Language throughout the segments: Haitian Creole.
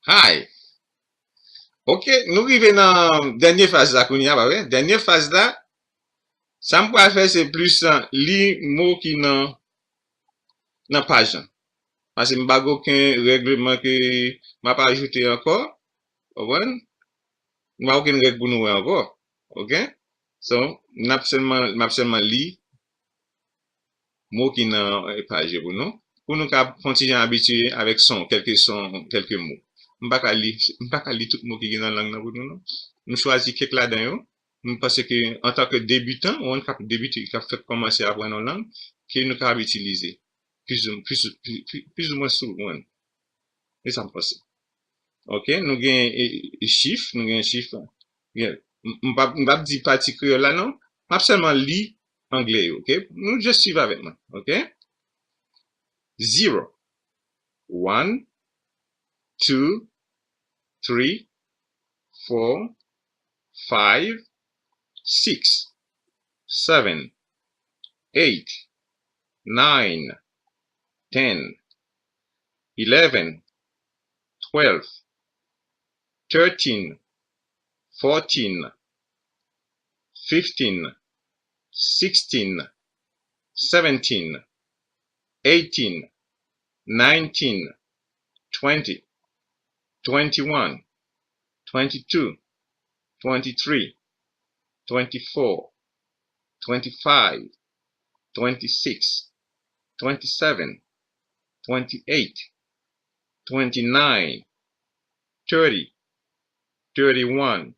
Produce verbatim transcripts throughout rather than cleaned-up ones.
Hi. Ok, nou rive nan dènye faz la kounye a, pa vre? Dènye faz la, sa m pral fè se plis, eh, li mo ki nan, nan paj lan. Paske m pa gen okenn règleman ke m ap ajoute ankò, konprann? M pa okenn règ pou nou wè ankò, ok? So, n ap sèlman, m ap sèlman li mo ki nan, eh, paj yo pou nou, pou nou ka fè yon ti jan abitye avèk son, kèlke son, kèlke mo. M pa ka li, m pa ka li tout mo ki gen nan lang nan pou nou, non. M chwazi kèk ladan yo. M panse ke, antanke debitan, ou moun k ap debite, k ap fèk kòmanse aprann yon lang, ke nou kapab itilize. Plis ou, plis, plis, plis, plis ou mwen sou, mwen. E sa m panse. Ok, nou gen, e, e, chif, nou gen chif. Gen, m, m p ap, m p ap di pati kreyòl la, non. M ap sèlman li anglè yo, ok? Nou just swiv avèk mwen, ok? Zero, one, two, three, four, five, six, seven, eight, nine, ten, eleven, twelve, thirteen, fourteen, fifteen, sixteen, seventeen, eighteen, nineteen, twenty, twenty-one, twenty-two, twenty-three, twenty-four, twenty-five, twenty-six, twenty-seven, twenty-eight, twenty-nine, thirty, thirty-one,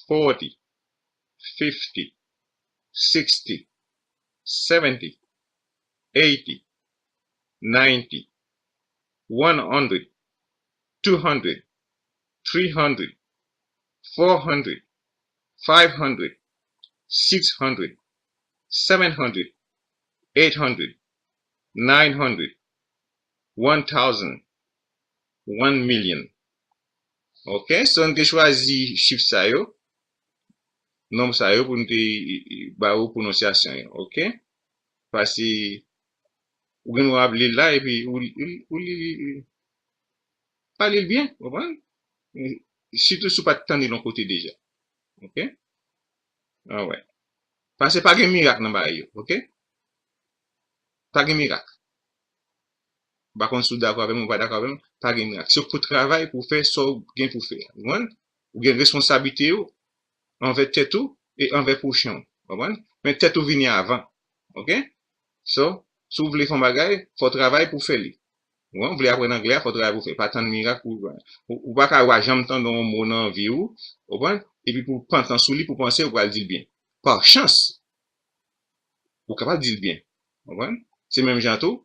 forty, fifty, sixty, seventy, eighty, ninety, one hundred, two hundred, three hundred, four hundred, five hundred, six hundred, seven hundred, eight hundred, nine hundred, one thousand, one million. Ok, so n te chwazi chif sa yo, nonb sa yo pou n te ba yo pwononsyasyon yo, ok? Paske ou gen dwa ap li l la epi ou, ou, ou li, li, li, pa li l byen, konprann? Sitou si w pa t tande l yon kote deja. Ok? Alright. Paske pa gen mirak nan bagay yo, ok? Pa gen mirak. M pa konn si w dakò avè m ou pa dakò avè m, pa gen mirak. Se pou travay pou w fè sa w gen pou w fè. Ou konprann? Ou gen responsablite yo anvè tèt ou e anvè pwochen w. Konprann? Men tèt ou vini avan. Ok? So, si w vle fè yon bagay, fò w travay pou w fè li. Ou konprann? Ou vle aprann anglè a, fò w travay pou w fè. Pa tann mirak pou, ou, ou pa ka wa janm tande yon mo nan vi w, ou konprann? Epi pou w pantan sou li, pou w panse ou pral di l byen. Pa chans, ou kapab di l byen. Ou konprann? Se menm jan tou,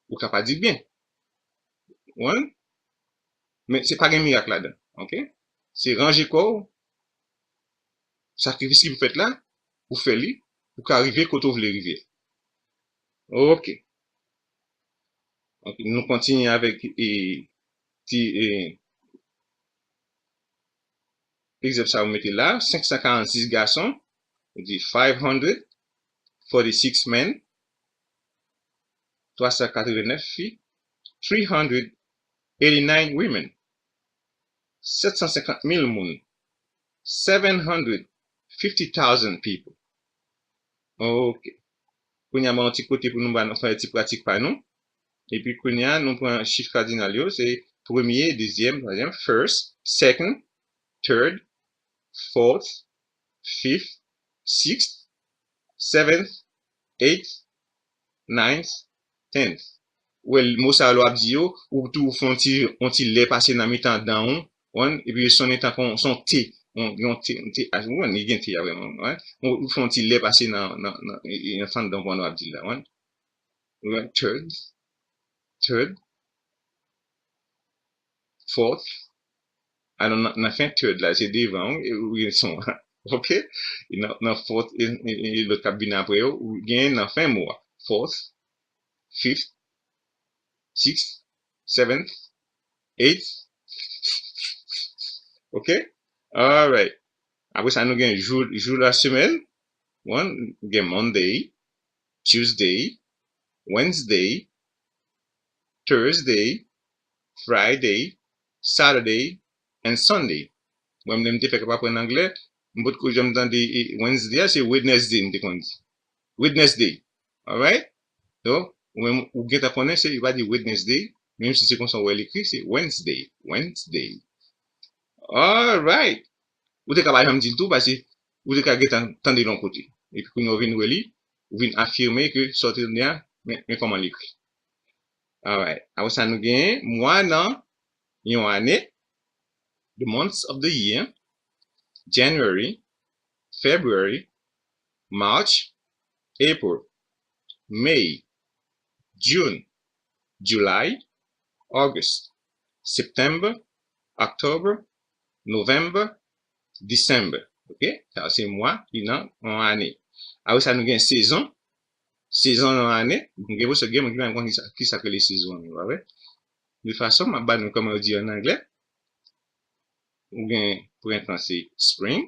ou kapab di l byen. Ou konprann? Men se pa gen mirak ladan, ok? Se ranje kò w, sakrifis ki pou fèt la, ou fè li, ou ka rive kote w vle rive. Ok. Ok, nou kontinye avèk, e, ti, e, egzanp sa ou mete la, senk san karannsis gason, ou di five hundred forty-six men, twa san katrevennnèf fi, three hundred eighty-nine women, sèt san senkant mil moun, seven hundred fifty thousand people. Ok. Kounye a, mwen yon ti kote pou nou ba nou fè ti pratik pa nou. Epi kounye a, nou pran chif kadinal yo, se premye, dezyèm, twazyèm, first, second, third, fourth, fifth, sixth, seventh, eighth, ninth, tenth. Ou wè, mo sa yo lè w ap di yo, ou tou fè yon ti, yon ti lè pase nan mitan dan w, konprann? Epi yo sonnen tankou yon, se yon T, yon, yon T, yon T H, ou konprann, li gen T a vrèman, konprann? Ou, ou fè yon ti lè pase nan, nan, nan, e, e, nan san dan w pandan w ap di l la, konprann? Ou wè, third, third, fourth, alò nan, nan fen third la, se devan w, e, ou gen son an. Ok? E nan, nan fourth, e, e, e lòt k ap vin apre yo, ou gen nan fen mo a. Fourth, fifth, sixth, seventh, eighth. Ok? Alright. Apre sa, nou gen jou, jou la semèn. One, gen Monday, Tuesday, Wednesday, Thursday, Friday, Saturday, and Sunday. Mwen menm, lè m te fèk ap aprann anglè, m potko janm tande, e, Wednesday a, se Wednesday m te konn di. Wednesday. Alright? So, ou menm, ou gentan konnen, se, yo pa di Wednesday, menm si se konsa w wè l ekri, se Wednesday. Wednesday. Alright. Ou te ka pa janm di l tou, paske ou te ka gentan tande l yon kote. Epi kounye a w vin wè li, ou vin afime ke sa w te tande a, men, men kòman l ekri. Alright. Apre sa, nou gen mwa nan yon ane, the months of the year, January, February, March, April, May, June, July, August, September, October, November, December. Ok? Sa se mwa ki nan yon ane. Apre sa, nou gen sezon. Sezon nan ane, gen pwofesè, gen moun ki pa menm konn kisa, kisa k rele sezon an, pa vre? De fason, m ap ba nou kòman yo di an anglè. Ou gen prentan, se spring.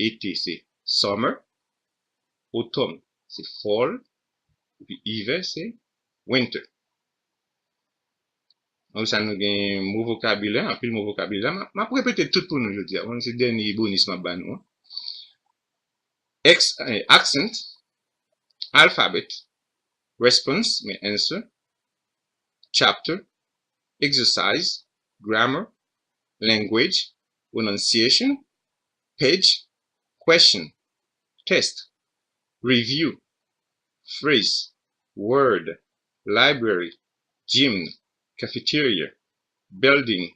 Ete, se summer. Otòn, se fall. Epi ivè, se winter. Donk sa, nou gen mo vokabilè, anpil mo vokabilè. M ap, m ap repete tout pou nou jodi a. Bon, se dènye bonis m ap ba nou an. Ex, eh, accent, alphabet, response, men answer, chapter, exercise, grammar, language, pronunciation, page, question, test, review, phrase, word, library, gym, cafeteria, building,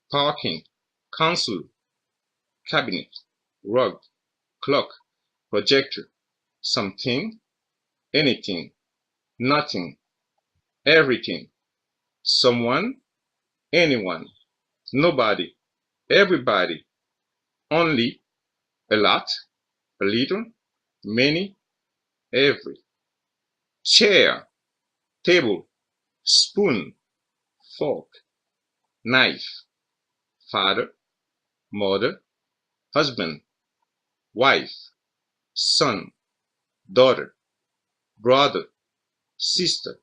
parking, council, cabinet, rug, clock, projector, something, anything, nothing, everything, someone, anyone, nobody, everybody, only, a lot, a little, many, every, chair, table, spoon, fork, knife, father, mother, husband, wife, son, daughter, brother, sister,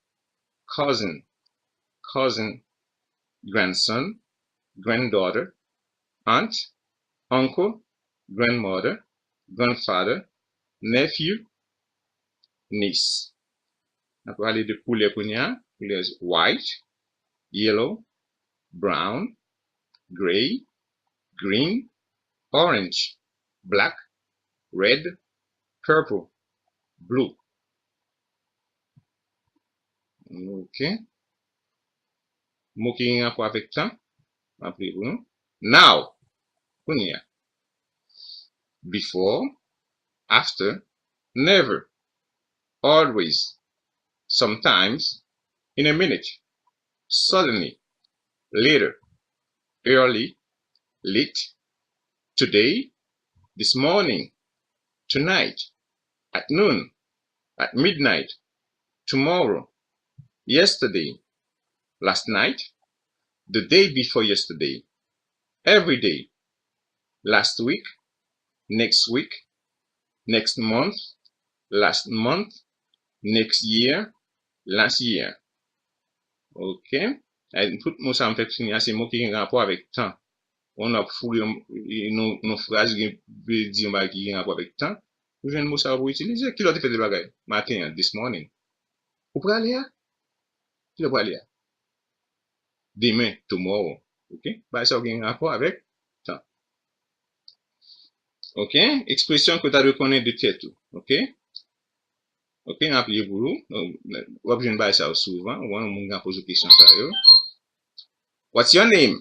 cousin, cousin, grandson, granddaughter, aunt, uncle, grandmother, grandfather, nephew, niece. N ap pale de koulè kounye a. Koulè white, yellow, brown, gray, green, orange, black, red, purple, blue. Ok. Mo ki gen rapò avèk tan, m ap li pou nou. Now. Kounye a. Before, after, never, always, sometimes, in a minute, suddenly, later, early, late, today, this morning, tonight, at noon, at midnight, tomorrow, yesterday, last night, the day before yesterday, every day, last week, next week, next month, last month, next year, last year. Ok? Ay, tout mo sa m fèk fini a, se mo ki gen rapò avèk tan. Ou n ap foure yon, yon, yon fraz gen vle di yon bagay ki gen rapò avèk tan, ou jwenn mo sa yo pou itilize. Kilè w te fè de bagay? Maten an, this morning. Ou prale a? Kilè w prale a? Demen, tomorrow. Ok? Bagay sa yo gen rapò avèk tan. Ok? Ekspresyon ke w ta dwe konnen de tèt ou. Ok? Ok, n ap li pou ou. W ap jwenn bagay sa yo souvan. Ou wè moun gen poze kesyon sa yo. What's your name?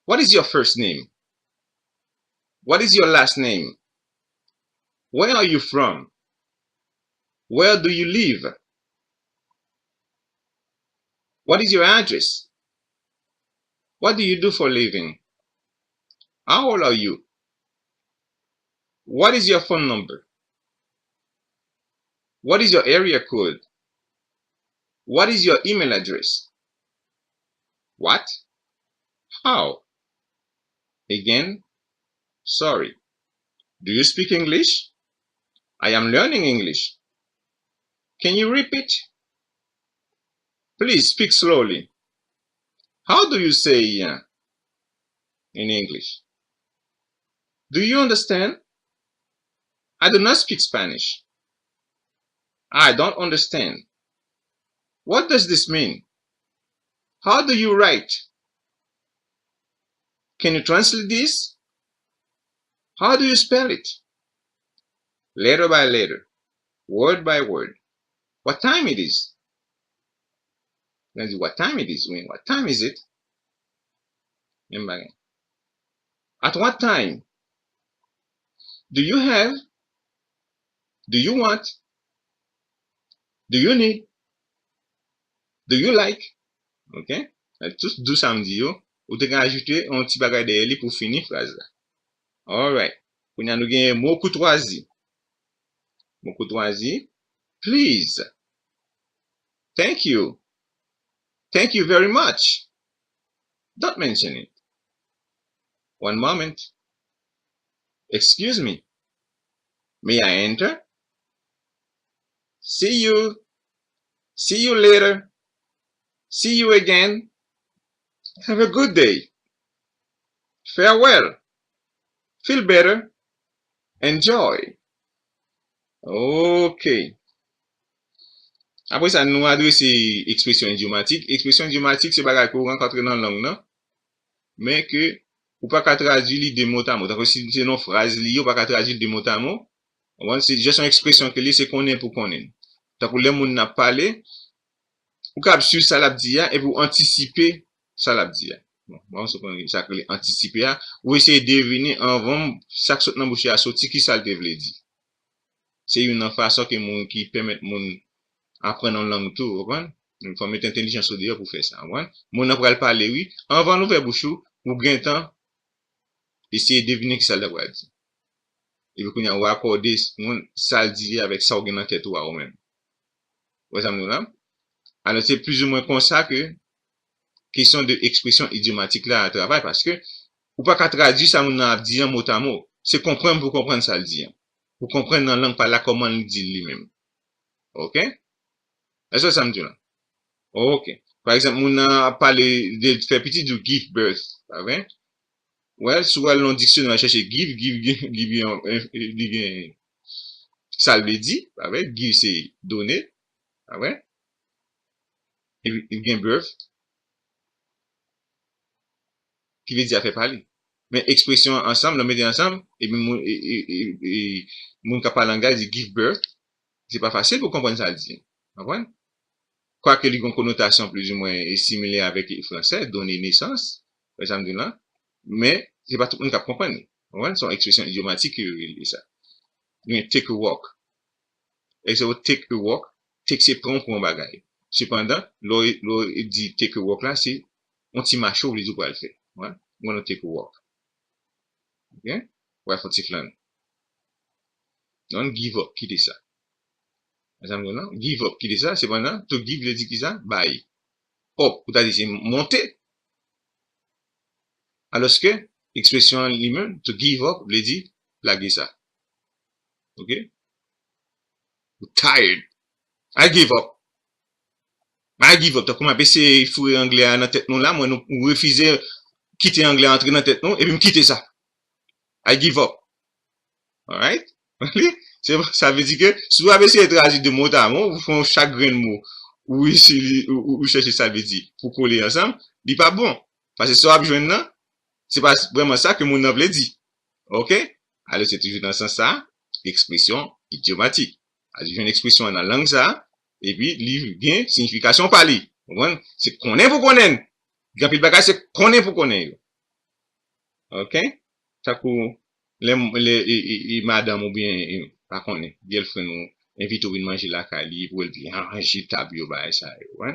What is your first name? What is your last name? Where are you from? Where do you live? What is your address? What do you do for living? How old are you? What is your phone number? What is your area code? What is your email address? What? How? Again, sorry. Do you speak English? I am learning English. Can you repeat? Please speak slowly. How do you say uh, in English? Do you understand? I do not speak Spanish. I don't understand. What does this mean? How do you write? Can you translate this? How do you spell it? Letter by letter, word by word. What time it is? Nan di, what time it is? Wi, what time is it? Menm bagay. At what time? Do you have? Do you want? Do you need? Do you like? Ok? Tout, tout sa m di yo, ou te ka ajoute yon ti bagay dèyè li pou fini fraz la. Alright. Kounye a nou genyen mo koutwazi. Mo koutwazi. Please. Thank you. Thank you very much. Don't mention it. One moment. Excuse me. May I enter? See you. See you later. See you again. Have a good day. Farewell. Feel better. Enjoy. Ok. Apre sa, nou adrese ekspresyon idyomatik. Ekspresyon idyomatik, se bagay ke ou rankontre nan lang nan, men ke ou pa ka tradui li de mot a mot. Tankou si se nan fraz li ye, ou pa ka tradui li de mot a mot. Ou konprann? Se just yon ekspresyon ke li, se konnen pou konnen. Tankou lè moun nan ap pale, ou kapab swiv sa l ap di a, epi ou antisipe sa l ap di a. Bon, bon, se konn sa ke li antisipe a. Ou eseye devine anvan sa k sot nan bouch li a soti, ki sa l te vle di. Se youn nan fason ke moun ki pèmèt moun aprann yon lang tou, ou konprann? Fò w met entèlijans ou deyò pou fè sa, ou konprann? Moun nan pral pale, wi. Anvan l ouvè bouch ou, ou gentan eseye devine ki sa l ta pral di. Epi kounye a, ou akòde moun sa l di avèk sa w gen nan tèt ou a ou menm. Ou wè sa m di w la? Alò, se plizoumwen konsa ke kesyon de ekspresyon idyomatik la travay, paske ou pa ka tradui sa moun nan ap di an mot a mot. Se konprann pou konprann sa l di an. Pou konprann nan lang pa l la kòman l di l li menm. Ok? Èske w wè sa m di w la? Ok. Pa egzanp, moun nan ap pale de fè pitit, di w give birth, pa vre? Well, si w al nan diksyonè, w al chèche give, give, give, give, yon, li gen sa l vle di, pa vre? Give se done, pa vre? Epi, li gen birth, ki vle di afè pa li. Men ekspresyon ansanm, lè w mete ansanm, epi moun, e, e, e, e, moun k ap pale anglè di give birth, se pa fasil pou konprann sa l di. Konprann? Kwake li gen yon konotasyon plizoumwen similè avèk fransè, donner naissance, wè sa m di w la, men se pa tout moun k ap konprann li. Konprann? Se yon ekspresyon idyomatik ke yo rele sa. Gen take a walk. Egzanp, take a walk, take se pran pou yon bagay. Sepandan, lè w, lè w di take a walk la, se yon ti mache w vle di w pral fè. Wè? Ou konn take a walk. Ok? W al fè yon ti flann. Non, give up, kite sa. Wè sa m di w la? Give up, kite sa. Sepandan, to give vle di ki sa? Bay. Up, ou ta di se monte. Alòske, ekspresyon an li menm, to give up, vle di lage sa. Ok? Ou tired. I give up. I give up. Tankou m ap eseye foure anglè a nan tèt nou la, mwen nou, ou refize kite anglè a antre nan tèt nou, epi m kite sa. I give up. Alright? Se, sa vle di ke si w ap eseye tradui de mot a mot, ou fè yon chak grenn mo, ou eseye, ou, ou, ou chèche sa l vle di, pou kole ansanm, li p ap bon. Paske sa w ap jwenn nan, se pa vrèman sa ke moun nan vle di. Ok? Alò, se toujou nan sans sa, ekspresyon idyomatik. Alò, jwenn ekspresyon an nan lang sa, epi li gen siyifikasyon pa li. Ou konprann? Se konnen pou konnen l. Gen anpil bagay, se konnen pou konnen yo. Ok? Tankou lè, lè e, e, e madanm oubyen, e, pa konnen, girlfriend ou envite w vin manje lakay li, pou l vin ranje tab yo, bagay sa yo, wi.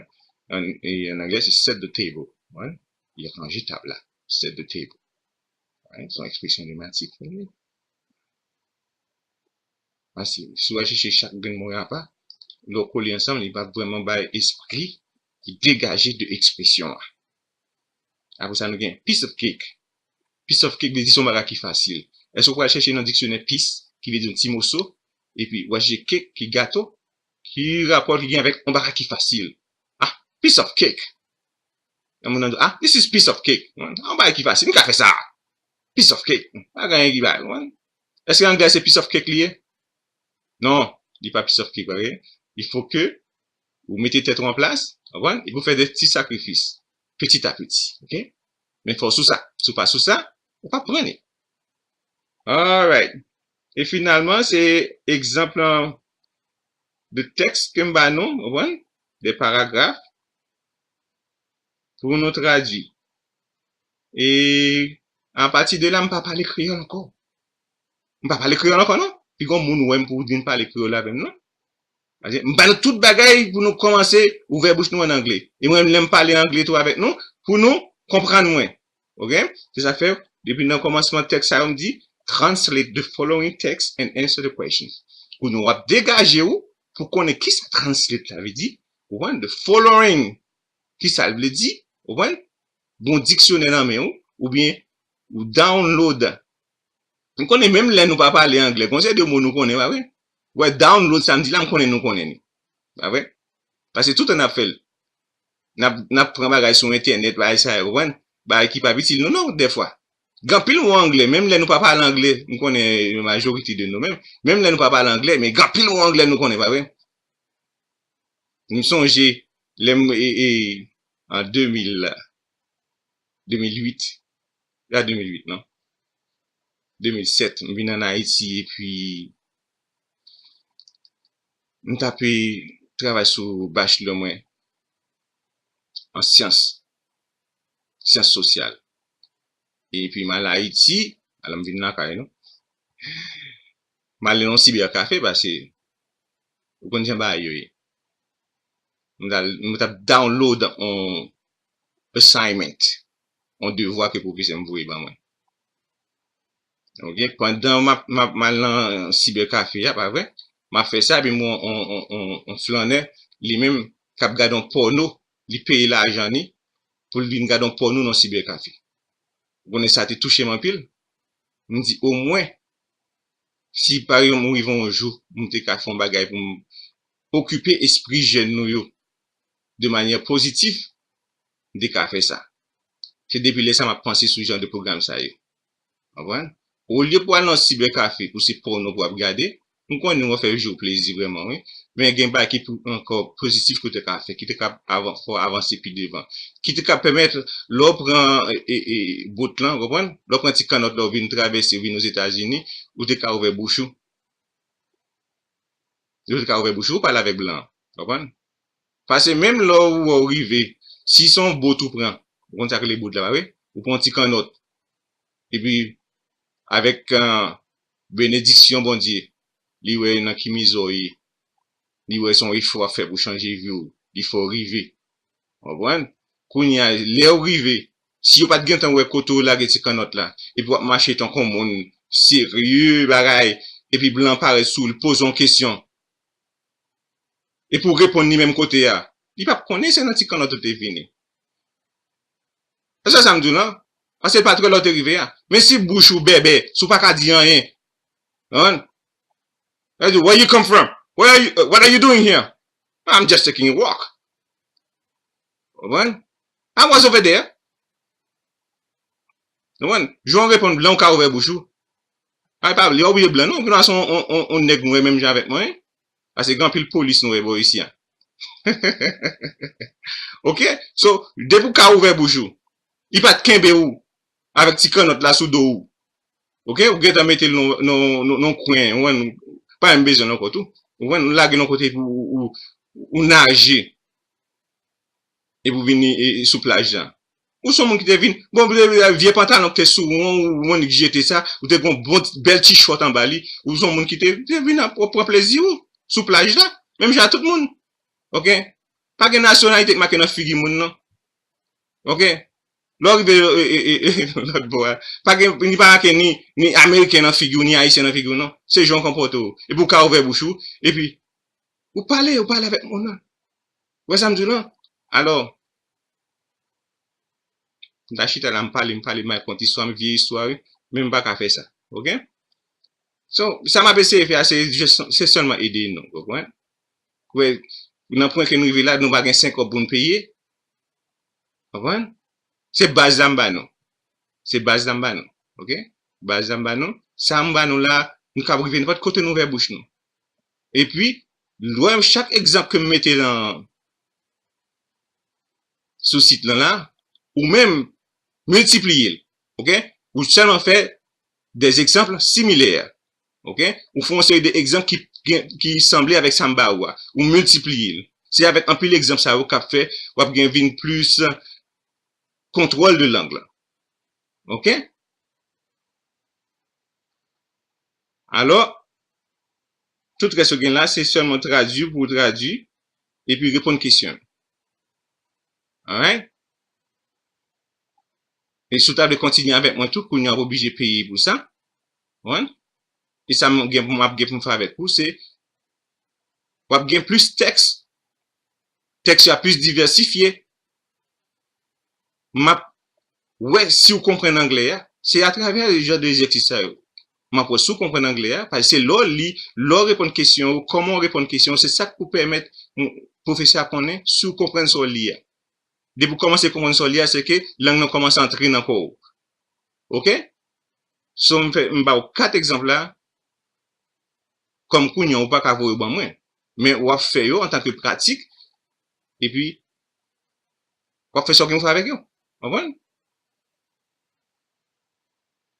An, e, an anglè, se set the table, wi. Li ranje tab la, set the table. Wi, se yon ekspresyon idyomatik. Paske si w al chèche chak grenn mo yo apa, lè w kole ansanm, li p ap vrèman bay espri ki degaje de ekspresyon an. Apre sa, nou gen piece of cake. Piece of cake vle di se yon bagay ki fasil. Èske w pral chèche nan diksyonè piece, ki vle di yon ti moso, epi w al chèche cake, ki gato, ki rapò ki gen avèk yon bagay ki fasil? Ah, piece of cake. Yon moun nan di, ah, this is piece of cake. Yon bagay ki fasil, m ka fè sa. Piece of cake. Pa gen anyen ki bagay. Èske anglè se piece of cake li ye? Non, li pa piece of cake, ok? Il faut que ou mete tèt ou an plas, w konprann? Epi w fè de ti sakrifis, petit à petit, ok? Men fò w sou sa. Si w pa sou sa, ou p ap pran li. Alright. E finalman, se egzanp de tèks ke m ba nou, w konprann? De paragraf pou nou tradui. E apati de la, m pa pale kreyòl ankò. M pa pale kreyòl ankò, non. Pi gon moun wè m pou vin pale kreyòl avè m, non. Paske m ba nou tout bagay pou nou kòmanse ouvè bouch nou an anglè. E mwen, lè m pale anglè tou avèk nou, pou nou konprann mwen. Ok? Se sa k fè, depi nan kòmansman tèks sa yo, m di, translate the following text and answer the questions. Kounye a w ap degaje w pou konnen kisa translate la vle di, ou konprann, the following, kisa l vle di, ou konprann, gon diksyonè nan men w, oubyen ou download. M konnen menm lè nou pa pale anglè, gon seri de mo nou konnen, pa vre? Wè, download sa m di la, m konnen nou konnen li. Pa vre? Paske toutan n ap fè l. N ap, n ap pran bagay sou entènèt, bagay sa yo, konprann? Bagay ki p ap itil nou, non, dèfwa. Gen anpil mo anglè, menm lè nou pa pale anglè, m konnen majorite de nou menm, menm lè nou pa pale anglè, men gen anpil mo anglè nou konnen, pa vre? M sonje, lè m, e, e, an de mil, de mil uit, a de mil uit, non? De mil sèt, m vin ann Ayiti, epi m t ape travay sou bachelor mwen an syans, syans sosyal. Epi m al Ayiti, alò m vin lakay nou. M al nan yon sibèkafe paske ou konn jan bagay yo ye. M t al, m t ap download on assignment, on devwa ke pwofesè m voye ban mwen. Ok, pandan m ap, m ap, m al nan sibèkafe a, pa vre? M ap fè sa, epi m wè on, on, on, on flannè, li menm, k ap gade on pòno, li peye lajan li, pou l vin gade on pòno nan sibèkafe. Ou konnen sa te touche m anpil? M di, omwen, si pa egzanp, m rive yon jou, m te ka fè yon bagay pou m okipe espri jèn nou yo de manyè pozitif, m te ka fè sa. Se depi lè sa m ap panse sou jan de pwogram sa yo. Konprann? Olye pou al nan sibèkafe, pou se pòno pou w ap gade, m konnen w ap fè je w plezi vrèman, wi. Men gen bagay ki pou ankò pozitif ke w te ka fè, ki te ka avan, fè w avanse pi devan. Ki te ka pèmèt, lè w pran, e, e, e, boat lan, w konprann? Lè w pran ti kannòt la, w vin travèse, w vin Ozetazini, ou te ka ouvè bouch ou. Ou te ka ouvè bouch ou, ou pale avèk blan an. W konprann? Paske menm lè w, w rive, si se yon boat ou pran, ou konn sa k rele boat la, pa vre? Ou pran yon ti kannòt. Epi, avèk, euh, benediksyon Bondye, li wè nan ki mizè w ye. Li wè se yon efò w ap fè pou chanje vi w. Li fè w rive. W konprann? Kounye a, lè w rive, si yo pa t gentan wè kote w lage ti kannòt la, epi w ap mache tankou yon moun serye, bagay, epi blan parèt sou w, li poze w yon kesyon, epi w reponn li menm kote a, li p ap konnen se nan ti kannòt ou te vini. E se sa m di w lan. Paske l pa t wè lè w te rive a. Men si bouch ou bèbè, si w pa ka di anyen, konprann? Yo di, where you come from? Where are you, uh, what are you doing here? I'm just taking a walk. Konprann? I was over there. Konprann? Jan w reponn blan, ou ka ouvè bouch ou. Ay, pa bliye, ou bliye blan, non. Blan se yon, yon, yon, yon nèg nwè menm jan avèk mwen, wi. Paske gen anpil polis nwè bò isi a. Ok? So, depi w ka ouvè bouch ou, li pa t kenbe w avèk ti kannòt la sou do w. Ok? Ou gentan mete l nan, nan, nan, nan kwen, ou konprann, pa menm bezwen l ankò tou. Ou konprann, ou lage l yon kote epi ou, ou, ou naje. Epi w vin e, e, sou plaj la. Ou se yon moun ki te vin, bon, vye, vye pantalon ki te sou ou, ou moun ki jete sa, ou te gen yon bon, bèl ti chòt anba li, ou se yon moun ki te, te vin ap pran plezi w sou plaj la, menm jan ak tout moun. Ok? Pa gen nasyonalite ki make nan figi moun, non. Ok? Lè w rive, e, e, e, e, lòt bò a, pa gen, li pa make ni, ni ameriken nan figi w, ni ayisyen nan figi w, non. Se jan w konpòte w. Epi w ka ouvè bouch ou, epi ou pale, ou pale avèk moun nan. Ou wè sa m di w lan? Alò, m ta chita la, m pale, m pale, m rakonte istwa, m vye istwa, wi. Men m pa ka fè sa. Ok? So, sa m ap eseye fè a, se jis, se sèlman ede nou, w konprann? Kwè, nan pwen ke n rive la, nou pa gen senk kòb pou n peye. Konprann? Se baz la m ba nou. Se baz la m ba nou. Oke? Baz la m ba nou. Sa m ba nou la, nou kab rive nenpòt kote nou ouvè bouch nou. Epi, lè chak egzanp ke m mete nan, sou sit lan la, ou menm miltipliye l. Oke? Ou sèlman fè des exemples similaires. Oke? Ou fè yon seri de egzanp ki, ki, ki sanble avèk sa m ba ou a. Ou miltipliye l. Se avèk anpil egzanp sa yo k ap fè w ap gen vin plis kontwòl de lang lan. Oke? Alò, tout rès yo gen la, se sèlman tradui pou w tradui, epi reponn kesyon. Alright? E si w ta vle kontinye avèk mwen tou, kounye a w ap oblije peye pou sa. Konprann? E sa m gen, m ap gen pou m fè avèk ou, se w ap gen plis tèks. Tèks yo ap plis divèsifye. M ap wè si w konprann anglè a. Se atravè jan de egzèsis sa yo. M ap wè si w konprann anglè a, paske se lè w li, lè w reponn kesyon yo, kòman w reponn kesyon yo, se sa k pou pèmèt pwofesè a konnen si w konprann sa w li a. Depi w kòmanse konprann sa w li a, se ke lang nan kòmanse antre nan kò w. Oke? So, m fè, m ba w kat egzanp la, kòm kounye a ou pa ka voye yo ban mwen, men w ap fè yo antanke pratik, epi w ap fè sa w gen pou fè avèk yo. Konprann?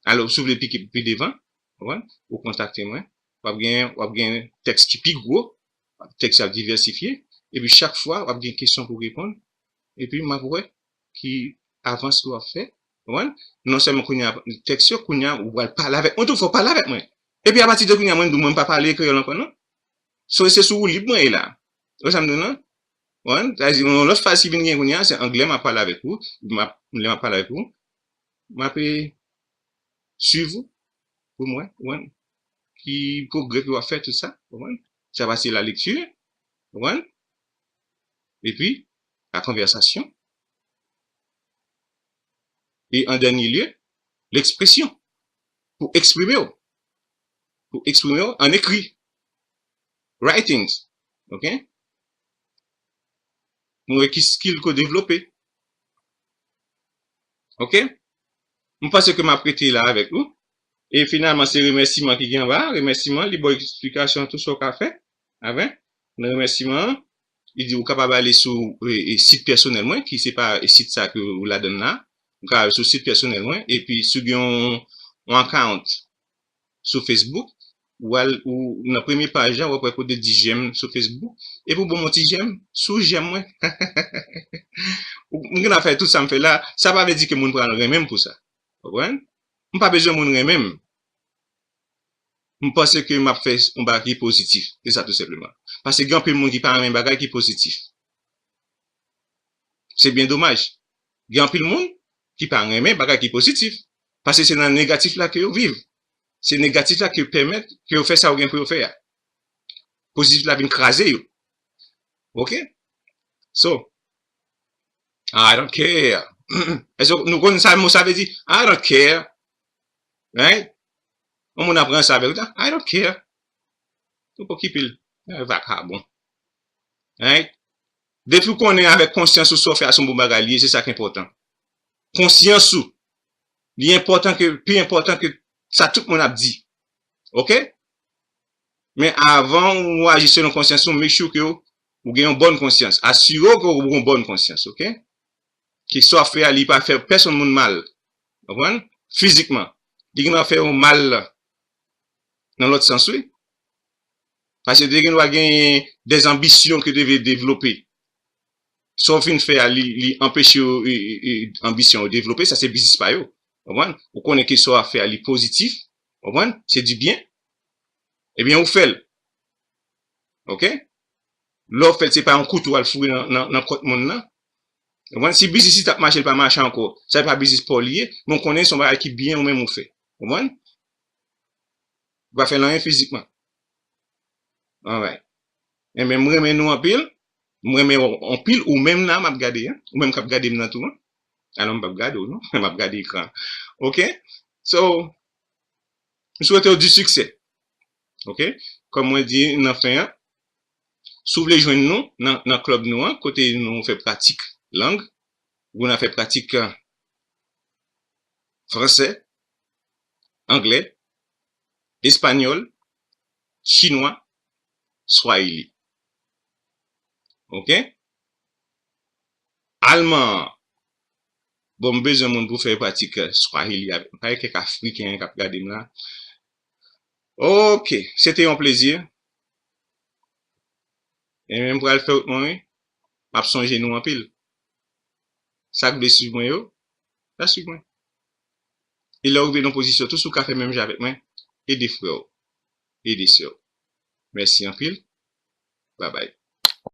Alò, si w vle pike pi devan, konprann? Ou kontakte mwen. W ap gen, w ap gen tèks ki pi gwo, tèks yo ap divèsifye, epi chak fwa, w ap gen kesyon pou reponn, epi m ap wè ki avans ke w ap fè. Konprann? Non sèlman kounye a, tèks yo, kounye a, ou pral pale avèk mwen tou, fò w pale avèk mwen. Epi apati de kounye a, mwen, mwen pa pale kreyòl ankò, non? So, se sou woulib mwen ye la. Ou wè sa m di w lan? Konprann? Sa vle di, yon lòt faz ki vin gen kounye a, se anglè m ap pale avèk ou, m ap, lè m ap pale avèk ou, m ap, e, swiv ou pou m wè, konprann? Ki pwogrè ke w ap fè, tout sa, konprann? Sa va se la lekti, konprann? Epi, la konvèsasyon. E an dènye lye, lekspresyon. Pou eksprime w. Pou eksprime w an ekri. Writings. Oke? Nou wè ki skill ke w devlope. Oke? M panse ke m ap rete la avèk ou. E finalman, se remèsiman ki gen anba. Remèsiman, li ba w eksplikasyon tout sa w ka fè. Avè? Nan remèsiman an, li di ou kapab ale sou, e, e, sit pèsonèl mwen, ki se pa, e, sit sa ke ou ladann la. Ou ka al sou sit pèsonèl mwen, epi si w gen yon, yon account sou Facebook, ou al, ou nan premye paj la, w ap wè kote di j'aime sou Facebook, epi w ban m yon ti j'aime, sou j'aime mwen. Ou, m gen dwa fè tout sa m fè la, sa pa vle di ke moun pral renmen m pou sa. Konprann? M pa bezwen moun renmen m. M panse ke m ap fè yon bagay ki pozitif. Se sa tou senpleman. Paske gen anpil moun ki pa renmen bagay ki pozitif. Se byen domaj. Gen anpil moun ki pa renmen bagay ki pozitif. Paske se nan negatif la ke yo viv. Se negatif la ki pèmèt ke yo fè sa yo gen pou yo fè a. Pozitif la vin kraze yo. Oke? So, I don't care. Èske nou konn sa mo sa vle di? I don't care. Right? Yon moun ap ranse avè w, I don't care. Ou pa okipe l. Eh, vakabon. Right? Depi w konnen avèk konsyans ou sa w fè a se yon bon bagay li ye, se sa k enpòtan. Konsyans ou. Li enpòtan ke, pi enpòtan ke sa tout moun ap di. Oke? Men avan ou aji selon konsyans ou, make sure ke w, ou gen yon bòn konsyans. Asire w ke w gen yon bòn konsyans, oke? Ke sa w ap fè a, li pa fè pèsonn moun mal. Konprann? Fizikman. Li gen dwa fè w mal nan lòt sans, wi. Paske te gen dwa gen de anbisyon ke te vle devlope. Sa w fin fè a, li, li anpeche yo, e, e, e, anbisyon yo devlope, sa se biznis pa yo. Konprann? Ou konnen ke sa w ap fè a, li pozitif. Konprann? Se di byen. Ebyen, ou fè l. Oke? Lè w fè l, se pa yon kouto w al foure nan, nan, nan kòt moun nan. Konprann? Si biznis li t ap mache, li pa mache ankò, sa se pa biznis pa w li ye, men w konnen se yon bagay ki byen ou menm ou fè. Konprann? Ou pa fè l anyen fizikman. Alright. Enben, m renmen nou anpil. M renmen w anpil, ou menm la, m ap gade, en. Ou menm k ap gade m nan tou, en. Alò, m p ap gade w, non. M ap gade ekran. Oke? So, m swete w di siksè. Oke? Kòm mwen di nan fen an, si w vle jwenn nou nan, nan klèb nou an, kote nou fè pratik lang, Ou konn ap fè pratik fransè, anglè, espanyòl, chinwa, swahili. Oke? Alman an, bon, m bezwen moun pou fè pratik swahili avèk mwen. Pa gen kèk afriken k ap gade m la. Oke, se te yon plezi. Ebyen, m pral fè wout mwen, wi. M ap sonje nou anpil. Sa k vle swiv mwen yo, sa swiv mwen. E lè w rive nan pozisyon tou, si w ka fè menm jan avèk mwen, ede frè w, ede sè w. Mèsi anpil. Babay.